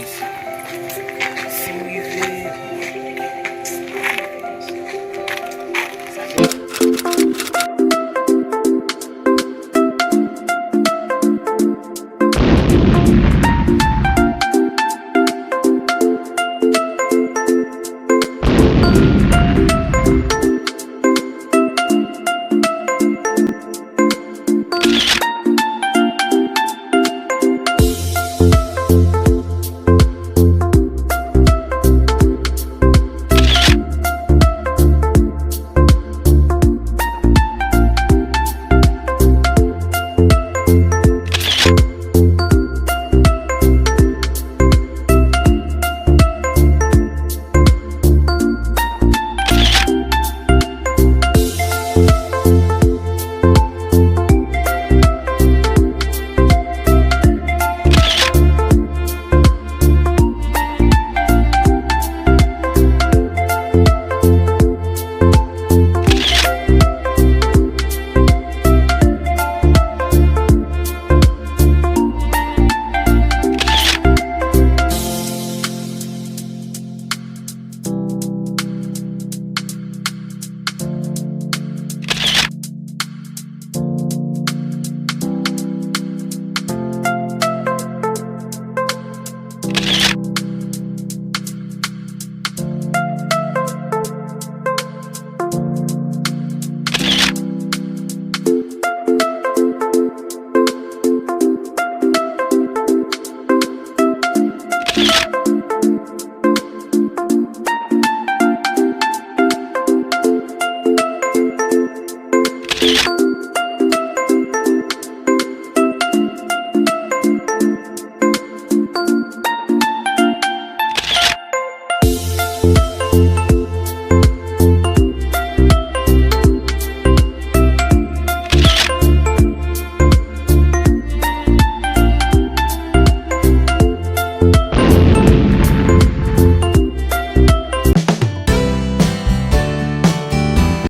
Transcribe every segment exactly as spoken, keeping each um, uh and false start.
Si m rive.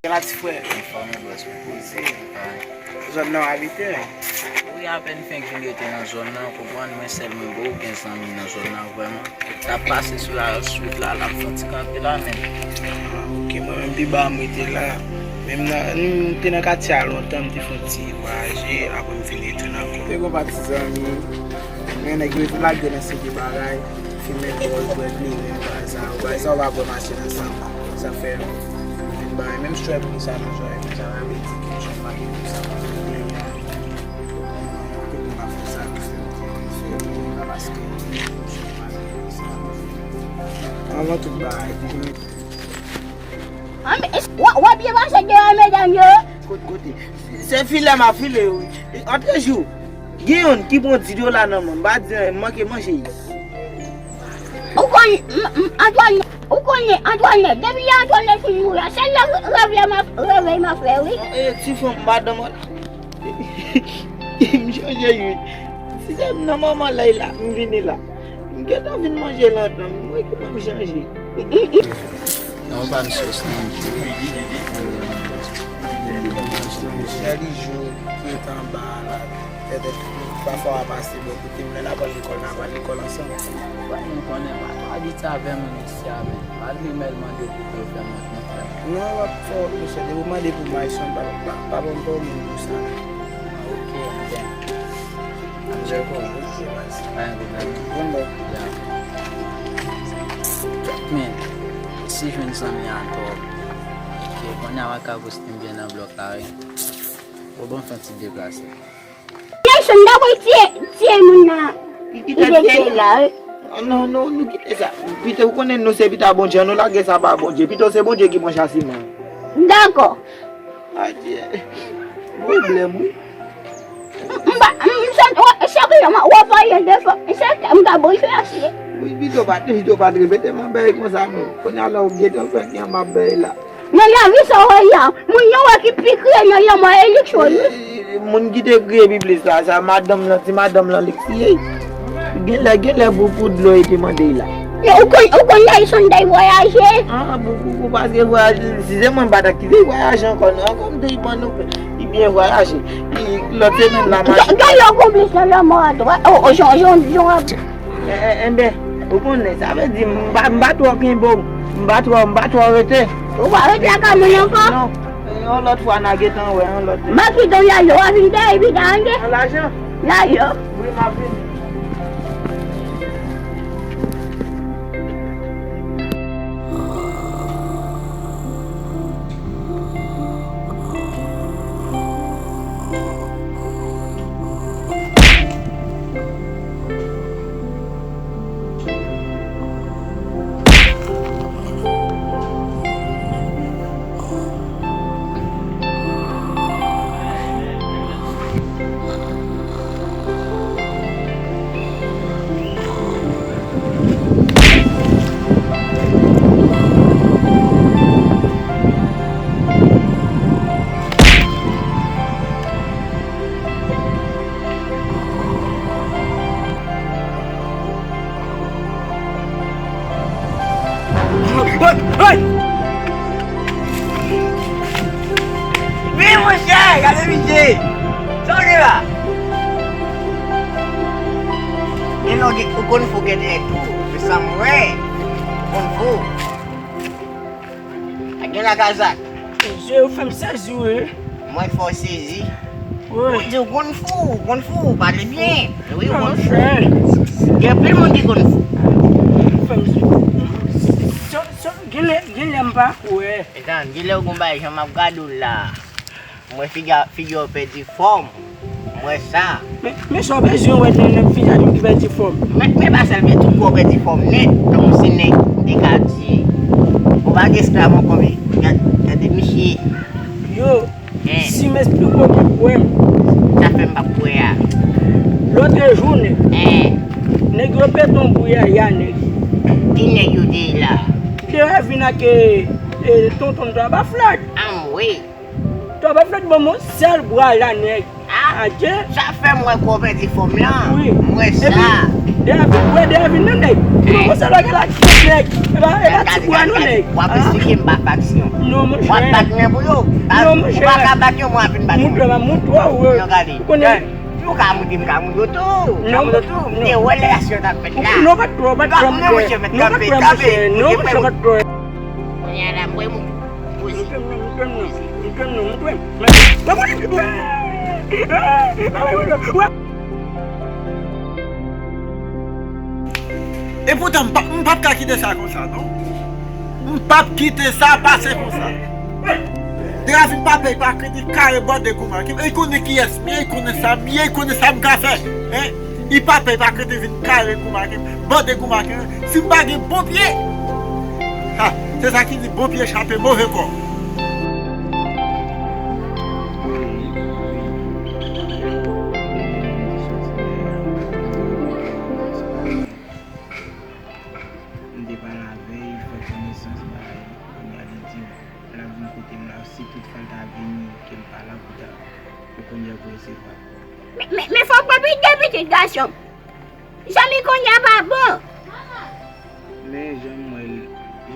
Gen la ti frè. Anfòm, bòs mwen. Poze. Zòn nan w abite? Wi, apèn fenk vin rete nan zòn nan, konprann, mwen sèl mwen bon, ou gen zanmi nan zòn nan vrèman. T ap pase sou la, sou wout la, l ap fè yon ti kanpe la, men. Ah, ok, mwen menm pi ba m rete la. Men m nan, m te nan katye a lontan, m te fè yon ti vwayaje, apre m vin retounen ankò. Te gon pa ti zanmi, men nèg yo te lage nan seri de bagay, fimen dwòl, bwè kleren, bagay sa yo, bagay sa yo pa bò mache nan san m, sa fè m vin bay, menm si w wè pou sa nan zòrèy mwen, sa pa vle di ke m pa gen pou sa, pa gen kleren. Kote m ap fè sa, m fè, m fè, m fè, paske anvan tout bagay. An, men, w ap byen pase deyò medam yo. Kot-, kote? Se filè m ap file, wi. Antre jou, gen youn ki pran di dola nan men m, m pa di anyen, m manke manje. Ou konn, m, m, Antwònèt, ou konnen Antwònèt, depi Antwònèt fin mouri a, sèl lè revèy m ap, revèy m ap fè, wi. E, ti fanm, madanm an la. M chanje, wi. Si se m nan moman lèy la, m vini la. M gentan vin manje lontan, m wè ki ban m chanje. Non, pa m sos non. Chèlijou ki rete anba a la. Pètèt pafwa w ap pase bò kote m lè n ap al lekòl, n ap al lekòl ansanm. Ou pa menm konnen, pa twò abitye avè moun isi a, men. Malgre mèl mande pou pou yo fè mwen konfyans. Non, w ap fè w, monchè, depi w mande pou Mayson, pa, pa, pa ban m pa w moun pou sa. Ok, anben. Anjè, ok, baz. Pa gen pwoblèm. Bon, bon. Ya. Men, si jwenn zanmi a twòp. Ok, kounye a w a ka poste m byen nan blòk la, wi. Bon, bon, fè yon ti deplase. Nèg sa, m ta pral tiye, tiye moun nan. Li te la, wi. Non, non, non, nou kite sa. Pito, ou konnen nou se pita Bondye, nou lage sa ba Bondye. Pito se Bondye ki pran chasiman. Dakò. Adye. Pwoblèm, wi. M pa, m, m santi, w, chak lè w ap pale de fò, se kè m ka bouche asye. Wi, pito pa, pito pa t repete m anbèy konsa, non. Kounye a la, ou gentan fè ki an m ap bèy la. Nan lavi sa w wè a, moun yo wè ki pi kriye nan lanmò e Luxon wi. E, moun ki te kriye pi plis la, sa madanm lan, ti madanm lan li kriye. Genlè, genlè boukou dlo e te mande la. E ou konn, ou konn Nelson te vwayaje? Ah, boukou, paske vwayaje, si se mwen m pa t ap kite l vwayaje ankò, non, ankò m te ban nou, li byen vwayaje. Li, lòt semèn la, m a... Gade yon konplis nan lanmò a, o, o, jan, jan, jan ap... E, e, enben, Ou konnen, sa vle di, m pa, m pa twò kenbe w. M pa twò, m pa twò rete. Ou pa rete lakay moun ankò? Non. E, yon lòt fwa, n a gentan wè, yon lòt. M a kite w, Yayo, w a vin dèyè, epi tande. An lajan? Yayo. Wi, m ap vini. Hey! Men monchè, gade misye! Sa w gen la? Gen lè w gen, ou konn fou gen nèg tou. Se sa m wè. Ou konn fou. Pa gen la kazak. Mesye, ou fè m sezi, wi. Mwen fè w sezi. Wi. Ou di ou konn fou, ou konn fou, ou pale byen. Wi, ou konn fou. Gen anpil moun ki konn fou. Ou fè m sezi. Sa, sa, genlè, genlè m pa kwè. Etan, genlè ou gon bagay, jan m ap gade w la. Mwen figi, figi w pèdi fòm. Mwen sa. Men, men sa w bezwen wè nan, nan vizaj mwen ki pèdi fòm? Men, men pa sèl men tout kò pèdi fòm nèt. Donk se nèg de katye. Ou pa gen esklav ankò, men gad, gade misye. Yo, si m esplike w, ou kwè m. Sa fè m p ap kwè a. Lòt jou, nèg. Nèg yo pete yon bouyaya, nèg. Ki nèg yo te ye la? Te vin ak, e, e, tonton Twaba Flòt. Anmwe. Twaba Flòt ban m yon sèl bwa la, nèg. Adje. Sa fè m wè kò w pèdi fòm lan. Wi. M wè sa. Epi, de avin, wè, de avin nan, nèg. Yon sèl bagay la, nèg. E pa, e pa ti bwa non, nèg. W ap esplike m pa faksyon. Non, monchè. W ap bat men pou yo. Non, monchè. Ou pa ka bat yo, mwen ap vin bat yo. Moute, moute, ou konnen. Ou ka moute, m ka moute tou. M ka moute tou. M te wè lè aksyon t ap fèt la. Non, pa twò, pa twò, monchè. Non, pa twò, monchè. Non, pa twò. Kounye a la, m wè moun. Poze. Epoutan, m p ap, m p ap ka kite sa konsa, non. M p ap kite sa pase konsa. Dravin pa pè, pa kredi, kare bòde goumen ak m. E konnen kiyès m ye, e konnen sa m ye, e konnen sa m ka fè. Hein? Li pa pè, pa kredi vin kare goumen ak m, bòde goumen ak m. Si m pa gen bon pye, ha, se sa ki di bon pye chape move kò. M te pale avè l, fè konesans bagay, kounye a li di m, l ap vin kote m la, si toutfwa l ta vini, ke m pa la pou ta, pou kounye a pou resevwa l. Men, men, men fò w pwofite, pitit gason m. Zanmi kounye a pa bon. Men jan m wè l,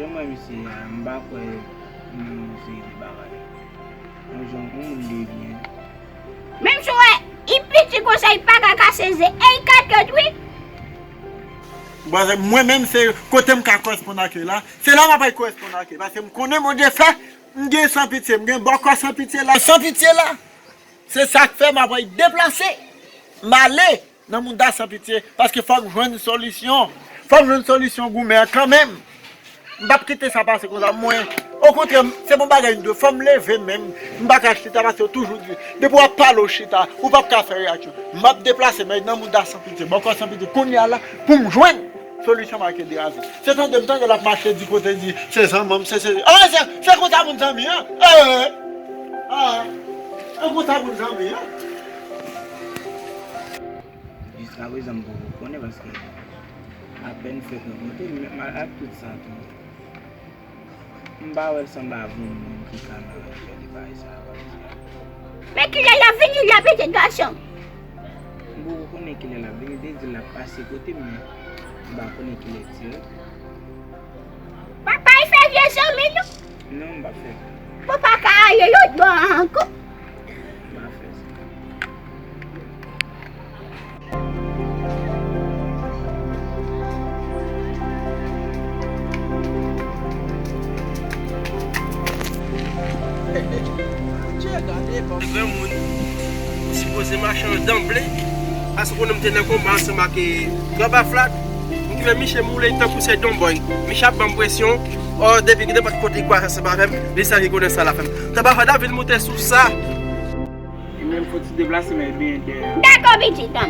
jan m wè misye a, m pa kwè nan yon seri de bagay. Yon jan, yon moun de byen. Menm si w wè, li piti konsa, li pa ka kase ze, e li ka tèt, wi. Bon, mwen menm, se kote m ka koresponn ak li la, se la m ap al koresponn ak li, paske m konnen Bondye fè, m gen San Pitye, m gen bòkò San Pitye la, San Pitye la. Se sa k fè m ap al deplase, m ale nan mouda San Pitye, paske fò m jwenn solisyon. Fò m jwenn solisyon goumen an kanmenm. M p ap kite sa pase konsa. Mwen, okontrè, m, se bon bagay m dwe. Fò m leve menm. M pa ka chita, paske yo toujou di, depi w ap pale w chita, ou p ap ka fè reyaksyon. M ap deplase, men nan mouda San Pitye, bòkò San Pitye, kounye a la, pou m jwenn solisyon m ak Edrazi. Se tande m tande l ap mache di kote di, se zanmi m, se, se, ah, se, se konsa moun zanmi an. Eh, ah, se konsa moun zanmi an. Jiskaprezan, m poko konnen, paske apèn fèk rankontre, men ak tout sa tou, m pa wè l sanble avè yon moun ki ka nan fè de bagay sa a, pa egzanp. Men kilè l ap vini la, pitit gason m? M poko konnen kilè l ap vini, te di l ap pase kote m, men m pa konnen kilè dirèk. Papa, li fè vye zanmi, non? Non, m p ap fè sa. Ou pa ka ale lòt bò a ankò. M p ap fè sa. Danble, paske konnen m te nan konba ansanm ak, eh, Gran Baflat. M twouve Miche moule tankou se Don Boy. Miche ap ban m presyon. Ò, depi gen nenpòt kote li kwaze ansanm avè m, li sa ki konnen sa l ap fè m. Tan Baflat ap vin moute sou sa. E menm fò ti deplase men byen dèyè. Dakò, pitit, tann.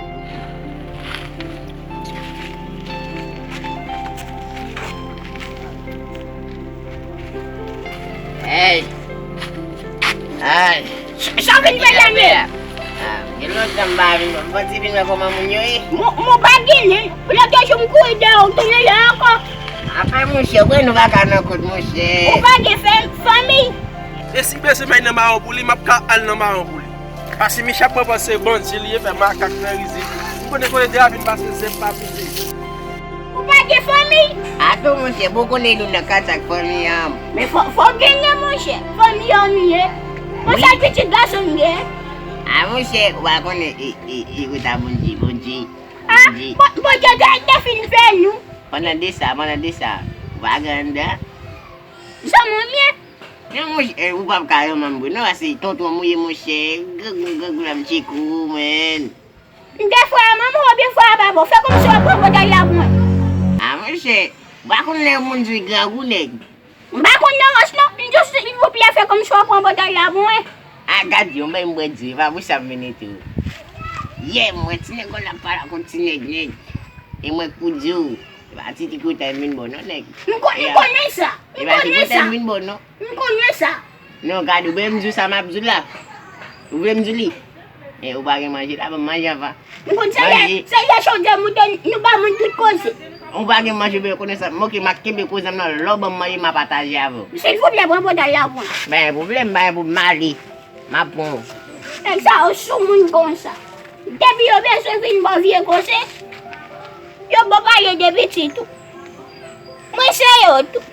Hey! Hey! Sa w vin fè la menm? Ah, gen lontan m pa vin, m pati vin wè kòman moun yo ye. Mon, mon pa gen nen. Pou lòt jou m kouri dèyè w tounen la ankò. Anfen, monchè, wè nou pa ka nan kont, monchè. Ou pa gen fè, fanmi? E si bezwen m al nan mawon pou li, m ap ka al nan mawon pou li. Paske Miche ap pran panse bandi li ye, fè makak nan rizib. M konnen kote de a vin pase, se pa pou li. Ou pa gen fanmi? Ato, monchè, bon konnen nou nan kat ak fanmi an. Men fò, fò gen nen, monchè. Fanmi an nou ye. Yon sèl pitit gason m gen. A, monchè, ou pa konnen, e, e, e, kòta Bondye, Bondye, A, Bondye. Bon, Bondye te, te fin fè nou. Pandan de sa, pandan de sa, ou pa gen anndan? Zanmi w ye? Non, monchè, ou p ap ka yon manm vre, non, se tonton m ou ye, monchè. Grangou, grangou la, m tcheke w, man. M te frè manman w oubyen frè papa w? Fè kòmsi w ap pran bòtay la pou mwen. A, monchè, ou pa konn lè moun di grangou, nèg? M pa konn nan rans, non. M jis, silvouplè, fè kòmsi w ap pran bòtay la pou mwen. A, gad yon, bay m bwè dlo, e pa pou sa m vin ete w. Yè, m wè ti nèg w la pale ak yon ti nèg, nèg. E mwen k pou di w, e pa ti, ti kote m vin ba w, non, nèg. M kon-, m konnen sa. M konnen sa. M konnen sa. Non, gade, ou vle m di w sa m ap di w la? Ou vle m di w li? E, ou pa gen manje la, ban m manje anvan. M konn se lè, se lè chondyè moute, nou ba moun tout koze. Ou pa gen manje, ben, konnen sa. M, oke, m ap kenbe koze m nan, lè w ban m manje, m a pataje avè w. Silvouplè, pran bòtay la pou mwen. Pa gen pwoblèm, pa gen pwoblèm, m ale. M ap pran w. Nèg sa yo sou moun konsa. Depi yo bezwen vin ba w vye koze, yo ba w pale de pitit ou. Mwen se yo tou.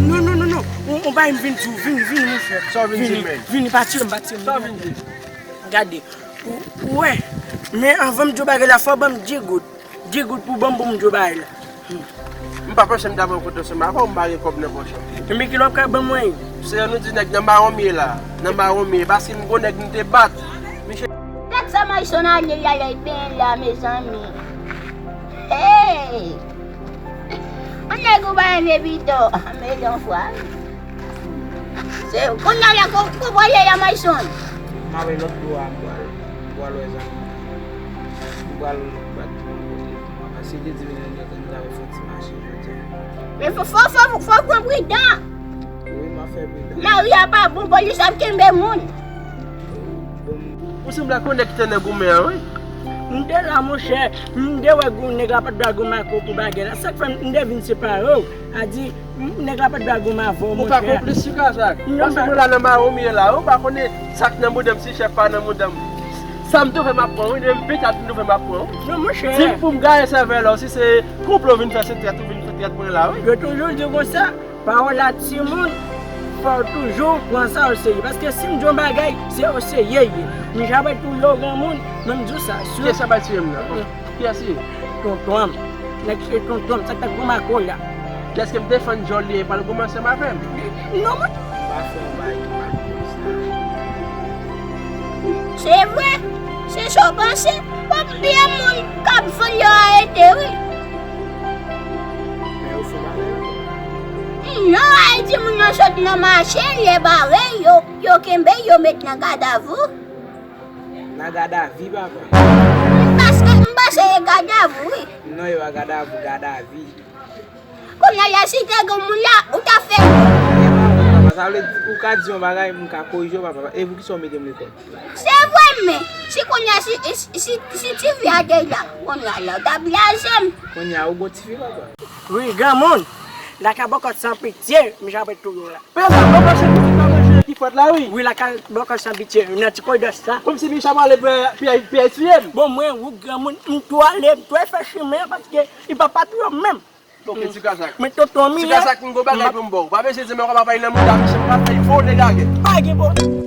Non, non, non, non. On, on bagay m vin di w. Vini, vini, monchè. Sa w vin di m, men? Vini, vini, pa tire m, pa tire m. Sa w vin di? Gade. Ou, ou wè. Men anvan m di w bagay la, fò w ban m di goud. Di goud pou ban m pou m di w bagay la. M pa panse m ta pran kont ansanm avè w, m pa gen kòb nan pòch mwen. Enben, kilè w ap ka ban mwen? Se jan nou di nèg nan mawon m ye la. Nan mawon m ye. Paske m gon nèg m te bat. Misye. Gad sa Mayson ale la, lè l benyen la, mezanmi. Hey! Yon nèg ou pa renmen pito, men yon fwa. Se, kounye a la, ko, ko pral ye la, Mayson? M ap lòt bò a, m pral, m pral wè zanmi m. M pral bat pou yon kote. Paske te di m nan nèt, nou ta fè fon ti mache jodi a. Men fò, fò, fò, fò w pran pridan. Wi, m ap fè pridan. Lari a pa bon, polis ap kenbe moun. Ou sanble ak yon nèg ki te nan goumen an, wi. M te la, monchè. M te wè gon nèg la pa t dwe goumen ak ou pou bagay la. Sa k fè m te vin separe w. A di, m, nèg la pa t dwe goumen avè w, monchè. Ou pa konplis, ti kazak. Paske mwen la nan mawon m ye la, ou pa konnen sa k nan mouda m, si chèf pa nan mouda m. Sa m tou fè m ap pran, wi, depi m piti a m tou fè m ap pran, wi. Non, monchè. Si m pou m gaye sèvèl la, si se konplo w vin fè, se trèt ou vin fè trèt mwen la, wi. Yo toujou di konsa, pawòl a timoun, fò w toujou pran sa o serye. Paske si m di yon bagay, se o serye l ye. M ja bay tou yo granmoun, men m di w sa, si. Kiyès sa bay tiye m nan? Kiyès li ye? Tonton an m. Nèg se tonton an m, sa k ta goumen ak ou la? Èske m defann djòl li, e pral goumen ansanm avè m? Non, mwen. M pa fè yon bagay ki mal konsa. Se vre, se sa w panse. Konbyen moun k ap vann yo arete, wi. Men yo fè bagay ankò. Non, Ayiti moun nan sot nan mache, lè bare, yo, yo kenbe, yo met nan gadavi. Nan gadavi, papa. M panse, m panse e gadavi, wi. Non, e pa gadavi, gadavi. Kounye a la, si te gen moun la, ou ta fè. Papa, sa vle di, ou ka di yon bagay, m ka korije w, papa. E poukisa w mete m lekòl? Se vre, men, si kounye a, si, si, si, si tifi a te la, kounye a la, ou ta blaze m. Kounye a, ou gon tifi, papa? Wi, granmoun, lakay bòkòt san pitye, m ja ap touye w la. Pè la, bòkòt san pitye pa manje ki fèt la, wi. Wi, lakay bòkòt san pitye, nan ti koridò sa. Kòmsi Micha pale, pè, pè, pè tiye m. Bon, mwen, ou granmoun, m tou ale, m tou fè chimen an, paske li pa patwon menm. Ok, ti kazak. Men tonton mi. Ti kazak, m gon bagay pou m ba w. Pa bezwen di m ankò, pa bay nan mouda misye, m pral fè vole gagè. Pa gen pwoblèm.